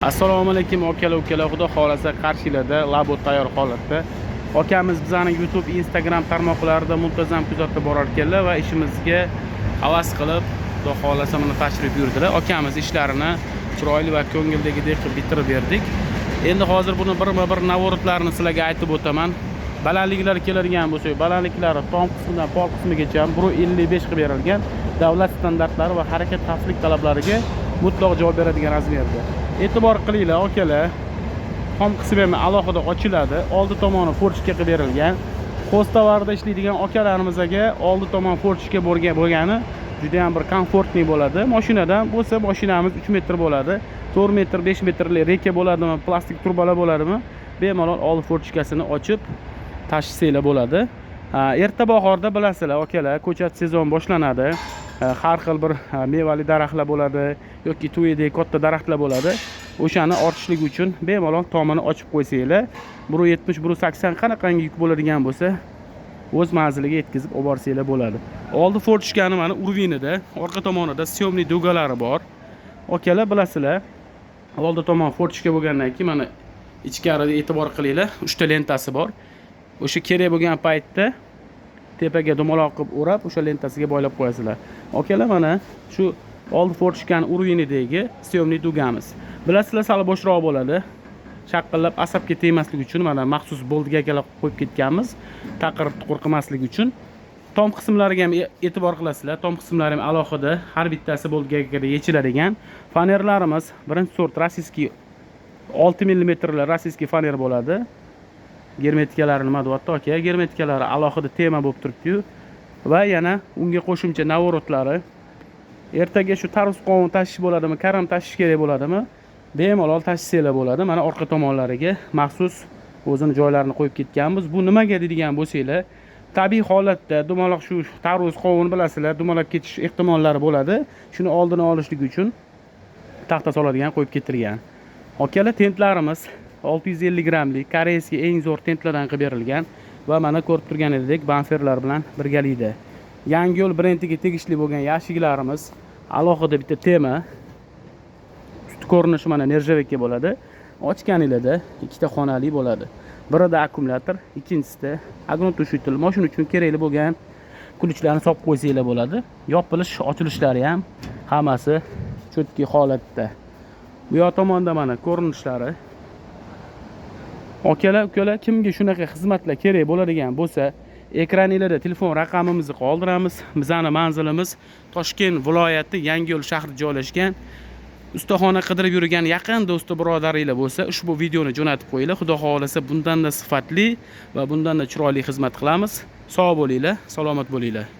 Assalomu alaykum, akalar, ukalar. Xudo xohlasa, qarshinglarda Labo tayyor holatda. Akamiz bizani YouTube, Instagram tarmoqlarida muntazam kuzatib borar ekanlar va ishimizga havas qilib, Xudo xohlasa, mana tashrif buyurdilar. Akamiz ishlarini chiroyli va ko'ngildagidek qilib bitirib berdik. Endi hozir buni birma-bir наворот larini sizlarga aytib o'taman. Balandliklari keladigan bo'lsak, balandliklari tom qismidan pol qismigacha 1,55 qilib berilgan. Davlat standartlari va harakat xavfsizlik talablariga mutlaq javob beradigan razmerda. E'tibor qilinglar, akalar. Tom qismi ham alohida ochiladi. Oldi tomoni форточка qilib berilgan. Хозтовар da ishlaydigan akalarimizga oldi tomon форточка bo'lgani juda ham bir комфортный bo'ladi. Mashinadan bo'lsa, mashinamiz 3 metr bo'ladi. 4 metr, 5 metrli река bo'ladimi, plastik trubalar bo'ladimi? Bemalol oldi форточка sini ochib tashishsanglar bo'ladi. Erta bahorda bilasizlar, akalar, ko'chat sezon boshlanadi. Har xil bir mevali daraxtlar bo'ladi yoki tuviyadek katta daraxtlar bo'ladi. O'shani ortishlik uchun bemalol tomini ochib qo'ysanglar, 1,70, 1,80 qanaqangi yuk bo'ladigan bo'lsa, o'z manziliga yetkazib olib borsanglar bo'ladi. Oldi форточка ni mana уровень ida, orqa tomonida съемный дуга lari bor. Akalar, bilasizlar, oldi tomon форточка bo'lgandan keyin mana ichkarida, e'tibor qilinglar, 3 ta lentasi bor. O'sha kerak bo'lgan paytda tepaga dumaloq qilib o'rab, o'sha lentasiga boylab qo'yasizlar. Akalar, mana shu oldi форточка ni уровень idagi съемный дуга miz. Bilasizlar, sal bo'shroq bo'ladi. Shaqillab asabga tegmasligi uchun mana maxsus болт gaykalar qo'yib ketganmiz. Taqir tuqur qilmasligi uchun. Tom qismlariga ham e'tibor qilasizlar. Tom qismlari ham alohida, har bittasi болт gaykada yechiladigan. Fanerlarimiz birinchi sort российский 6 mm российский faner bo'ladi. Germetikalari nima deyapti, aka? Germetikalari alohida tema bo'lib turibdi-yu. Va yana unga qo'shimcha наворот lari. Ertaga shu tarvuz, qovun tashish bo'ladimi, karam tashish kerak bo'ladimi, bemalol tashishsanglar bo'ladi. Mana orqa tomonlariga maxsus o'zini joylarini qo'yib ketganmiz. Bu nimaga deydigan bo'lsanglar, tabiiy holatda dumaloq shu tarvuz, qovun, bilasizlar, dumalab ketish ehtimollari bo'ladi. Shuni oldini olishlik uchun taxta soladigan qo'yib ketilgan. Akalar, tentlarimiz 650 grammlik корейский eng zo'r tentlardan qilib berilgan va mana ko'rib turganingizdek bamperlar bilan birgalikda. Yangi Yo'l brendiga tegishli bo'lgan yashiklarimiz alohida bitta tema. Usti ko'rinishi mana нержавейка bo'ladi. Ochganinglarda ikkita xonali bo'ladi. Birida akkumulyator, ikkinchisida огнетушитель, mashina uchun kerakli bo'lgan ключ larni solib qo'ysanglar bo'ladi. Yopilish, ochilishlari ham hammasi чёткий holatda. Bu yoq tomonda mana ko'rinishlari. Akalar, ukalar, kimga shunaqa xizmatlar kerak bo'ladigan bo'lsa, ekraninglarda telefon raqamimizni qoldiramiz. Bizani manzilimiz Toshkent viloyati, Yangiyo'l shahrida joylashgan. Ustaxona qidirib yurgan yaqin do'sti, birodaringlar bo'lsa, ushbu videoni jo'natib qo'yinglar. Xudo xohlasa, bundanda sifatli va bundanda chiroyli xizmat qilamiz. Sog' bo'linglar, salomat bo'linglar.